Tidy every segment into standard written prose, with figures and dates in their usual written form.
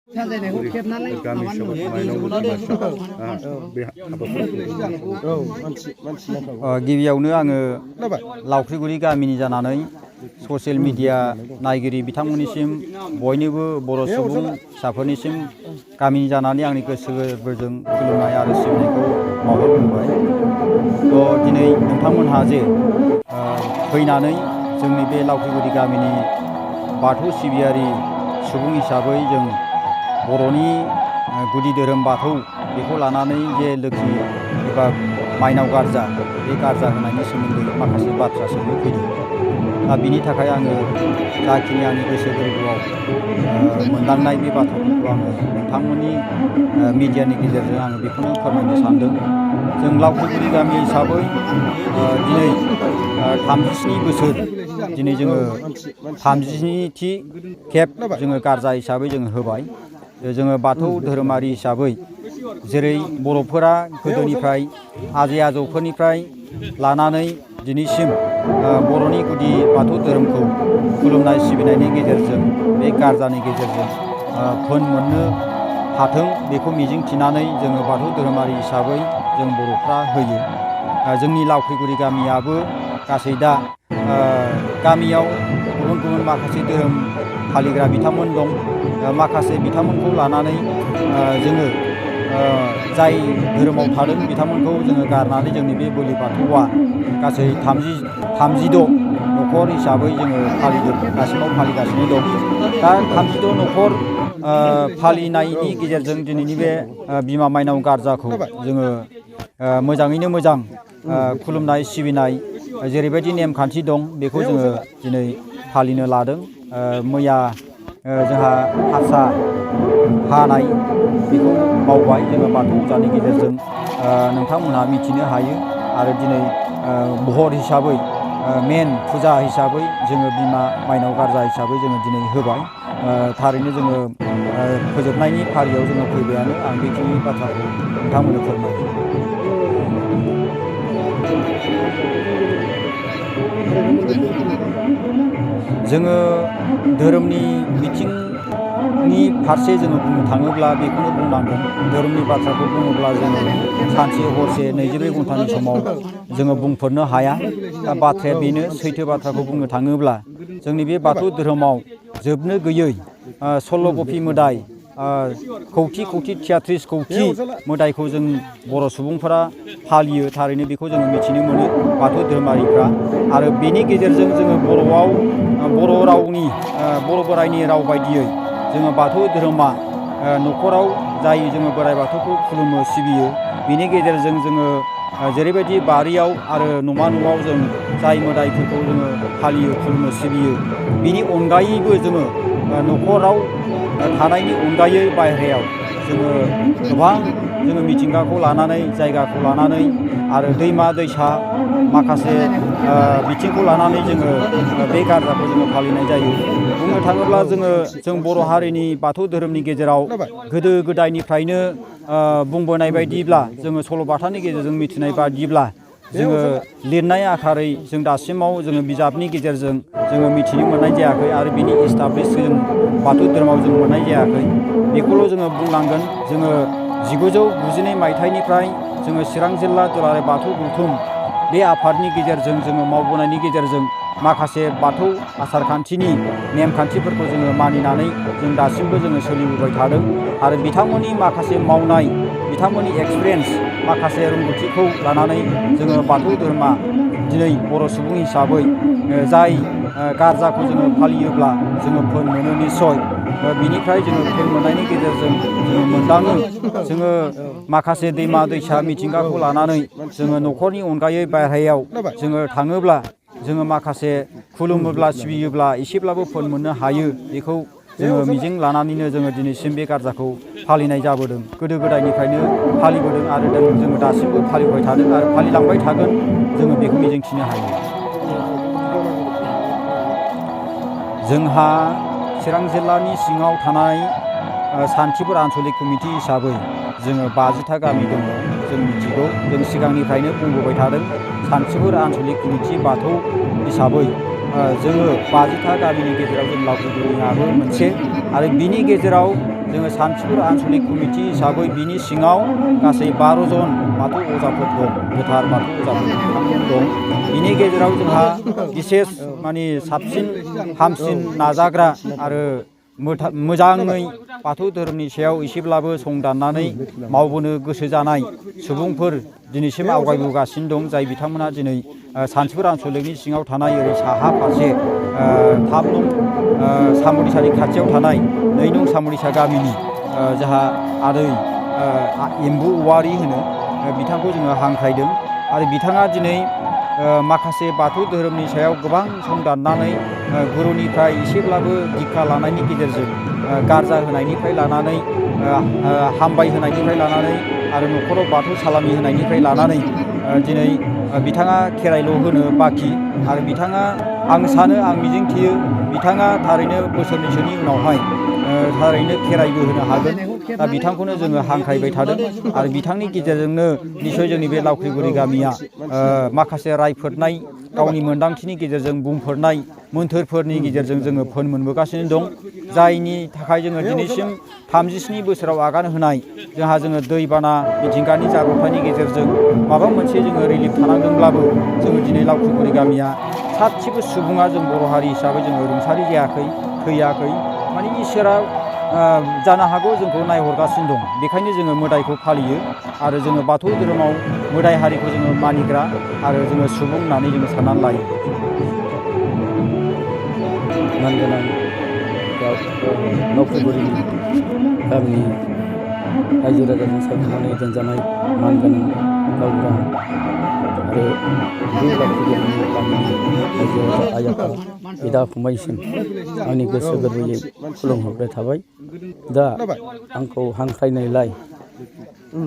गामि समाज माइनाव गिबियावनो आङो लावख्रिगुरि गामिनि जानानै ससियेल मिडिया नायगिरि बिथांमोननिसिम बयनिबो बर' सुबुं फिसाफोरनिसिम गामिनि जानानै आंनि गोसो गोरबोजों खुलुमनाय आरो सिबिनायखौ बावहरग्रोबाय। दिनै नोंथांमोनहा जे फैनानै जोंनि बे लावख्रिगुरि गामिनि बाथौ सिबियारि सुबुं हिसाबै जों बर'नि गुदि धोरोम बाथौ बेखौ लानानै जे लोखि एबा माइनाव गारजा बे गारजा होनायनि सोमोन्दै माखासे बाथ्रा सोंनो फैदों। दा बिनि थाखाय आङो जाखिनि आंनि गोसो गोरबोआव मोनदांनाय बे बाथ्राफोरखौ आङो नोंथांमोननि मिडियानि गेजेरजों आङो बेखौनो फोरमायनो सानदों। जों लावख्रिगुरि गामि हिसाबै दिनै 37 बोसोर दिनै जोङो 30थि खेब जोङो गारजा हिसाबै जोङो होबाय। जोङो बाथौ धोरोमारि हिसाबै जेरै बर'फोरा गोदोनिफ्राय आजै आजौफोरनिफ्राय लानानै दिनैसिम बर'नि गुदि बाथौ धोरोमखौ खुलुमनाय सिबिनायनि गेजेरजों बे गारजानि गेजेरजों फोन मोननो हाथों बेखौ मिजिंथिनानै जोङो बाथौ धोरोमारि हिसाबै जों बर'फ्रा होयो। जोंनि लावख्रिगुरि गामियाबो गासै दा गामियाव गुबुन गुबुन माखासे धोरोम फालिग्रा बिथांमोन दं। माखासे बिथांमोनखौ लानानै जोङो जाय धोरोमाव थादों बिथांमोनखौ जोङो गारनानै जोंनि बे बोलि बाथौआ गासै 36 न'खर हिसाबै जोङो दासिमाव फालिगासिनो दं। दा 36 न'खर फालिनायनि गेजेरजों दिनैनि बे बिमा माइनाव गारजाखौ जोङो मोजाङैनो मोजां खुलुमनाय सिबिनाय जेरैबायदि नेमखान्थि दं बेखौ जोङो दिनै फालिनो लादों। मैया जोंहा हारसा हानाय बेखौ मावबाय जोङो बाथौ अजानि गेजेरजों नोंथांमोनहा मिथिनो हायो। आरो दिनै बहर हिसाबै मेन फुजा हिसाबै जोङो बिमा माइनाव गारजा हिसाबै जोङो दिनै होबाय। थारैनो जोङो फोजोबनायनि फारियाव जोङो फैबायानो। आं बेखिनि बाथ्राखौ नोंथांमोननो फोरमायो। जोङो धोरोमनि बिथिंनि फारसे जोङो बुंनो थाङोब्ला बेखौनो बुंनांगोन। धोरोमनि बाथ्राखौ बुङोब्ला जोङो सानसे हरसे 24 घन्टानि समाव जोङो बुंफोरनो हाया। दा बाथ्राया बेनो, सैथो बाथ्राखौ बुंनो थाङोब्ला जोंनि बे बाथौ धोरोमाव जोबनो गैयै 16 गफि मोदाय, खौथि 33 खौथि मोदायखौ जों बर' सुबुंफोरा फालियो। थारैनो बेखौ जोङो मिथिनो मोनो बाथौ धोरोमारिफ्रा। आरो बेनि गेजेरजों जोङो बर'आव बर' रावनि बर' बोराइनि राव बायदियै जोङो बाथौ धोरोमा न'खराव जाय जोङो बोराइ बाथौखौ खुलुमो सिबियो। बेनि गेजेरजों जोङो जेरैबायदि बारियाव आरो न'मा न'आव जों जाय मोदायफोरखौ जोङो फालियो खुलुमो सिबियो, बिनि अनगायैबो जोङो न'खराव थानायनि अनगायै बायह्रायाव जोङो गोबां जोङो मिथिंगाखौ लानानै जायगाखौ लानानै आरो दैमा दैसा माखासे बिथिंखौ लानानै जोङो बे गारजाखौ जोङो फालिनाय जायो। बुंनो थाङोब्ला जों बर' हारिनि बाथौ धोरोमनि गेजेराव गोदो गोदायनिफ्रायनो बुंबोनाय बायदिब्ला जोङो सल'बाथानि गेजेरजों मिथिनाय बायदिब्ला जोङो लिरनाय आखारै जों दासिमाव जोङो बिजाबनि गेजेरजों जोङो मिथिनो मोननाय जायाखै आरो बिनि इस्टाब्लिस जों बाथौ धोरोमाव जों मोननाय जायाखै। बेखौल' जोङो बुंनांगोन। जोङो 1992 मायथाइनिफ्राय जोङो चिरां जिल्ला दुलाराय बाथौ गौथुम बे आफादनि गेजेरजों जोङो मावबोनायनि गेजेरजों माखासे बाथौ आसारखान्थिनि नेमखान्थिफोरखौ जोङो मानिनानै जों दासिमबो जोङो सोलिबोबाय थादों। आरो बिथांमोननि माखासे मावनाय, बिथांमोननि एक्सपिरियेन्स, माखासे रोंगौथिखौ लानानै जोङो बाथौ धोरोमा दिनै बर' सुबुं हिसाबै जाय गारजाखौ जोङो फालियोब्ला जोङो फोन मोनो निस्सय। बिनिफ्राय जोङो फोन मोननायनि गेजेरजों जोङो मोनदाङो जोङो माखासे दैमा दैसा मिथिंगाखौ लानानै जोङो न'खरनि अनगायै बायह्रायाव जोङो थाङोब्ला जोङो माखासे खुलुमोब्ला सिबियोब्ला एसेब्लाबो फोन मोननो हायो। बेखौ जोङो मिजिं लानानैनो जोङो दिनैसिम बे गारजाखौ फालिनाय जाबोदों। गोदो गोदायनिफ्रायनो फालिबोदों आरो जोङो दासिमबो फालिबाय थादों आरो फालिलांबाय थागोन, जोङो बेखौ मिजिंथिनो हायो। जोंहा चिरां जिल्लानि सिङाव थानाय सान्थिपुर आन्सलिक कमिटि हिसाबै जोङो 50था गामि दङ। जों मिथिगौ, जों सिगांनिफ्रायनो बुंबोबाय थादों सान्थिपुर आन्सलिक कमिटि बाथौ हिसाबै जोङो 50था गामिनि गेजेराव जों लावख्रिगुरियाबो मोनसे। आरो बिनि गेजेराव जोङो सानथिफुर आनसलिक कमिटि हिसाबै बिनि सिङाव गासै 12 जन बाथौ अजाफोर दं, गोथार बाथौ अजाफोर बिथांमोन दं। बिनि गेजेराव जोंहा बिसेस माने साबसिन हामसिन नाजाग्रा आरो मोजाङै बाथौ धोरोमनि सायाव एसेब्लाबो संदाननानै मावबोनो गोसो जानाय सुबुंफोर दिनैसिम आवगायबोगासिनो दं, जाय बिथांमोना दिनै सानथिफुर आनसलिकनि सिङाव थानाय ओरै साहा फारसे 3 नं सामुरिसानि खाथियाव थानाय 2 नं सामुरिसा गामिनि जोंहा आदै एम्बु औवारि होनो, बिथांखौ जोङो हांख्रायदों। आरो बिथाङा दिनै माखासे बाथौ धोरोमनि सायाव गोबां संदाननानै गुरुनिफ्राय एसेब्लाबो दीक्षा लानायनि गेजेरजों गारजा होनायनिफ्राय लानानै हामबाय होनायनिफ्राय लानानै आरो न'खराव बाथौ सालामि होनायनिफ्राय लानानै दिनै बिथाङा खेराइल' होनो बाखि। आरो बिथाङा आं सानो, आं मिजिंथियो बिथाङा थारैनो बोसोरनैसोनि उनावहाय थारैनो खेराइबो होनो हागोन। दा बिथांखौनो जोङो हांख्रायबाय थादों आरो बिथांनि गेजेरजोंनो निसय जोंनि बे लावख्रिगुरि गामिया माखासे रायफोदनाय गावनि मोन्दांथिनि गेजेरजों बुंफोरनाय मोन्थोरफोरनि गेजेरजों जोङो फोन मोनबोगासिनो दं, जायनि थाखाय जोङो दिनैसिम 37 बोसोराव आगान होनाय जोङो दैबाना मिथिंगानि जाब्रबथायनि गेजेरजों माबा मोनसे जोङो रिलिफ थानांदोंब्लाबो जोङो दिनै लावख्रिगुरि गामिया सासेबो सुबुङा जों बर' हारि हिसाबै जोङो रुंसारि जायाखै, थैयाखै। माने इसोरा जानो हागौ जोंखौ नायहरगासिनो दं, बेखायनो जोङो मोदायखौ फालियो आरो जोङो बाथौ धोरोमाव मोदाय हारिखौ जोङो मानिग्रा आरो जोङो सुबुं होननानै जोङो साननानै लायो। मानगोनां लावख्रिगुरिनि गामिनि रायजो राजाजों सायख'नानै दोनजानाय मानगोनां गावबुरा आरो बे लावख्रिगुरिनि गामिनि रायजो राजा आइ आफा बिदा फंबायसिम आंनि गोसो गोरबोयै खुलुमहरनाय थाबाय। दा आंखौ हांख्रायनायलाय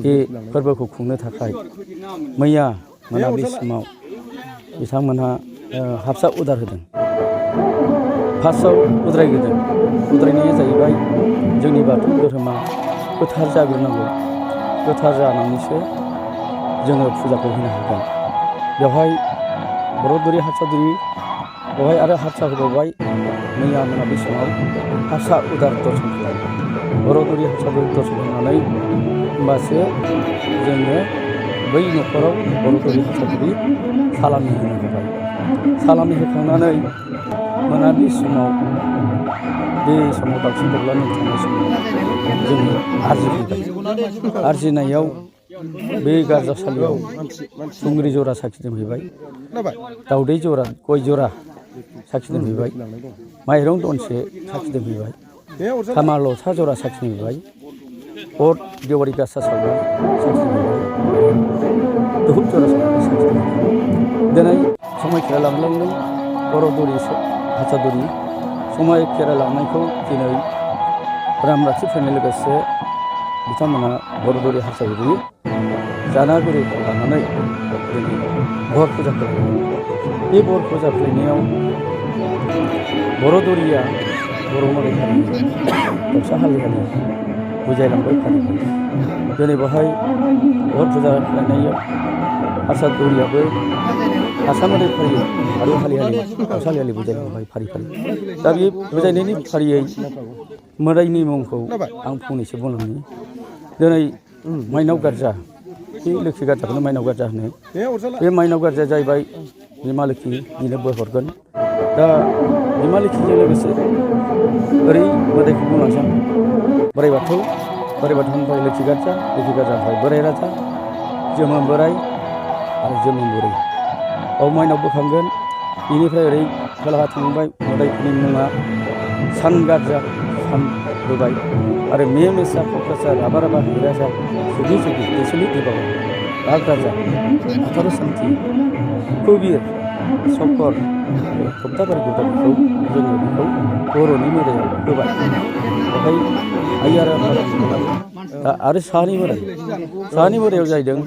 बे फोरबोखौ खुंनो थाखाय मैया मोनाबिलि समाव बिथांमोनहा हाबसा उदार होदों। फार्स्टआव उद्रायग्रोदों। उद्रायनाया जाहैबाय जोंनि बाथौ धोरोमा गोथार जाग्रोनांगौ, गोथार जानानैसो जोङो फुजाखौ होनो हागोन। बेवहाय बर'दुरि हारसादुरि बेवहाय आरो हारसा होबावबाय। मैया मोनाबिलि समाव हारसा उदार दर्शन खालामबाय। बर'दुरि हारसादुरि दर्शन खालामनानै होमबासो जोङो बै न'खराव बर'दुरि हारसादुरि सालामि होनो हाबाय। सालामि होखांनानै मोनाबिलि समाव बे समाव दाउसिन दाउला नेवथानाय समाव जोङो आरजिफैबाय। आरजिनायाव बे गारजासालियाव थुंग्रि जरा साखि दोनफैबाय, दाउदै जरा, गय जरा साखि दोनफैबाय, माइरं दनसे साखि दोनफैबाय, थामा लथा जरा साखि दोनफैबाय, अर देवारि गासा सावनानै साखि दोनफैबाय आरो धुप जरा सावनानै साखि दोनफैबाय। दिनै समायखिरा लांदों बर'दुरि हारसादुरि समायखिरा लांनायखौ दिनै रामराथि फैनाय लोगोसे बिथांमोना बर'दुरि हारसादुरि जानागुरुखौ लानानै दिनै बर फुजा खालामो। बे बर फुजा फालिनायाव बर'दुरिया बर' मोदाय फालियो, दाउसा हालि हालि बुजायलांबाय फारि फारि। दिनै बेवहाय बर फुजा खालामनायाव हारसादुरियाबो हारसा मोदाय फालियो, फारौ हालि हालि दाउसा हालि हालि बुजायलांबाय फारि फारि। दा बे बुजायनायनि फारियै मोदायनि मुंखौ आं फंनैसो बुंलांनि। दिनै माइनाव गारजा, बे लोखि गारजाखौनो माइनाव गारजा होनो। बे माइनाव गारजाया जाहैबाय बिमा लोखि, बिनो बोर हरगोन। दा बिमा लोखिजों लोगोसे ओरै मोदायखौ बुंलांसै आं। बोराइ बाथौनिफ्राय लोखि गारजानिफ्राय बोराइ राजा, जोमोम बोराइ आरो जोमोम बुरै। बाव माइनाव बोखांगोन। बेनिफ्राय ओरै खोलाहा थांबाय मोदायफोरनि मुङा सान गारजा, सान बोबाय आरो मे मेसा खख्रासा राबा राबा हिरासा जुगि जुगि दैसुलि दिबागर बाग राजा आथार' सान्थि कुबिर चकर आरो थप्थाबारि गुरदाबिखौ जोङो बेखौ बर'नि मोदायाव होबाय। बेवहाय आइ आरो आफा दंजोबो। दा आरो साहानि मोदायाव जाहैदों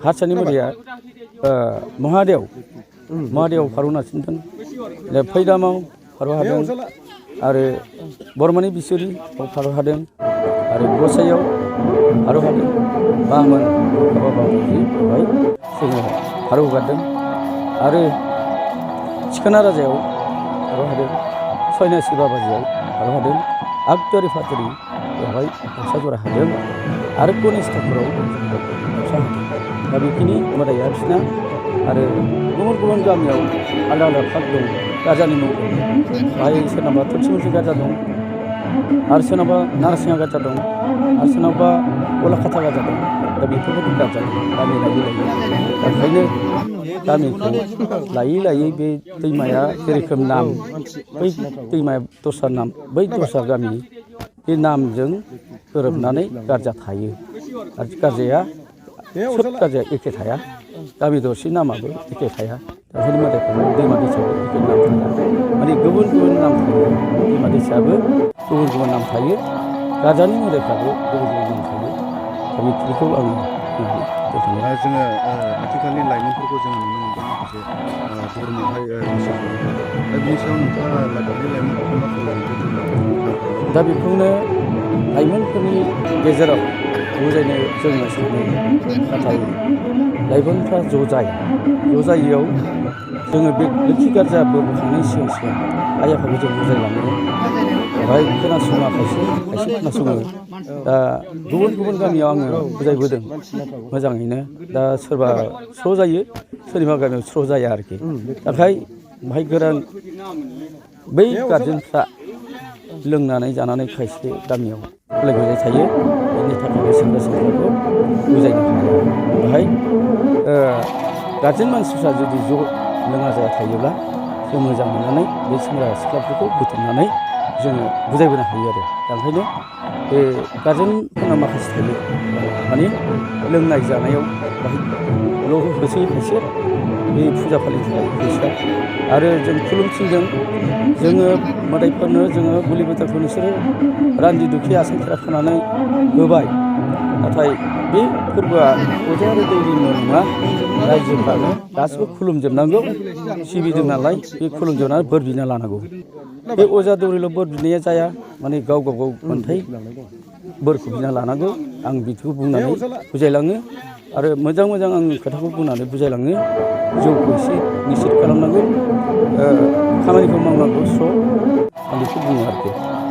हारसानि मोदाया महादेव फारौ नारसिनदों। फैदामाव फारौ हादों आरो बरमानि बिसुरि फारौ हादों आरो गसाइयाव फारौ हादों। बामोन गरखाबा बाबाजि बेवहाय जोङो फारौ हगारदों आरो सिखोना राजायाव फारौ हादों, सयनासि बाबाजियाव फारौ हादों आगदारि फादरि बेवहाय दाउसा जरा हादों आरो कनिष्ठफोराव दाउसा हादों। दा बेखिनि मोदाया बिसिना आरो गुबुन गुबुन गामियाव आलादा आलादा भाग दं, गारजानि मुं दं। बाहाय सोरनाबा थुलसिमुलि गारजा दं आरो सोरनाबा नारसिङा गारजा दं आरो सोरनाबा गलाखाथा गारजा दं। दा बेफोरबायदि गारजा दं गामि लायै लायै। दा ओंखायनो गामिखौ लायै लायै बे दैमाया जेरोखोम नाम, बै दैमाया दस्रा नाम, बै दस्रा गामि बे नामजों गोरोबनानै गारजा थायो। आरो गारजाया सोब गारजाया एखे थाया, गामि दरसे नामाबो एखे थाया। ओंखायनो मोदायफोरनाव दैमा दैसायाबो एखे नाम थाया, माने गुबुन गुबुन नाम थायो। दैमा दैसायाबो गुबुन गुबुन नाम थायो, गारजानि मोदायफ्राबो गुबुन गुबुन नाम थायो। दा बेखिनिखौ आं बुंनानै दोनथ'बाय। जोङो आथिखालनि लाइमोनफोरखौ जोङो नुनो मोनदों माखासे धर्मआवहाय गोसो होयो। दा बिनि सायाव नोंथाङा दानि लाइमोनफोरखौ मा खालामो? दा बेखौनो लाइमोनफोरनि गेजेराव बुजायनो जोङो सानो, नाथाय लाइमोनफ्रा ज' जाया। ज' जायैयाव जोङो बे लोखि गारजा बोखांनायनि सिगां सिगां आइ आफाखौ जों बुजायलाङो। बेवहाय खोनासङा खायसे खोनासङो। दा गुबुन गुबुन गामियाव आङो बुजायबोदों मोजाङैनो। दा सोरबा स्र' जायो, सोरनिबा गामियाव स्र' जाया आरोखि। नाथाय बाहाय गोरान बै गारजेनफ्रा लोंनानै जानानै खायसे गामियाव गुलाय गुजाय थायो। बेनि थाखायनो सेंग्रा सिख्लाखौ बुजायनो हाया। बेहाय गारजेन मानसिफ्रा जुदि ज' लोङा जाया थायोब्ला जों मोजां मोननानै बे सेंग्रा सिख्लाफोरखौ बुथुमनानै जोङो बुजायबोनो हायो आरो। दा ओंखायनो बे गारजेनफोरना माखासे थायो, माने लोंनाय जानायाव बाहाय ल' होसोयो खायसे, बे फुजा फालिनो थाखाय होसोआ। आरो जों खुलुमथिंदों, जोङो मोदायफोरनो जोङो बुलि बोथारखौ नोंसोरो रान्दि दुखिया आसान खेरा खानानै होबाय। नाथाय बे फोरबोआ अजा आरो दौरिनिल' नङा, रायजोफ्रानो गासिबो खुलुमजोबनांगौ। सिबिदों नालाय बे खुलुमजोबनानै बोर बिना लानांगौ। बे अजा दौरिल' बोर बिनाया जाया, माने गाव गाव मोनथाय बोरखौ बिना लानांगौ। आं बिदिखौ बुंनानै बुजायलाङो आरो मोजां मोजां आं खोथाखौ बुंनानै बुजायलाङो। जौखौ एसे निषेध खालामनांगौ, खामानिखौ मावनांगौ स्र', आं बेखौ बुङो आरोखि।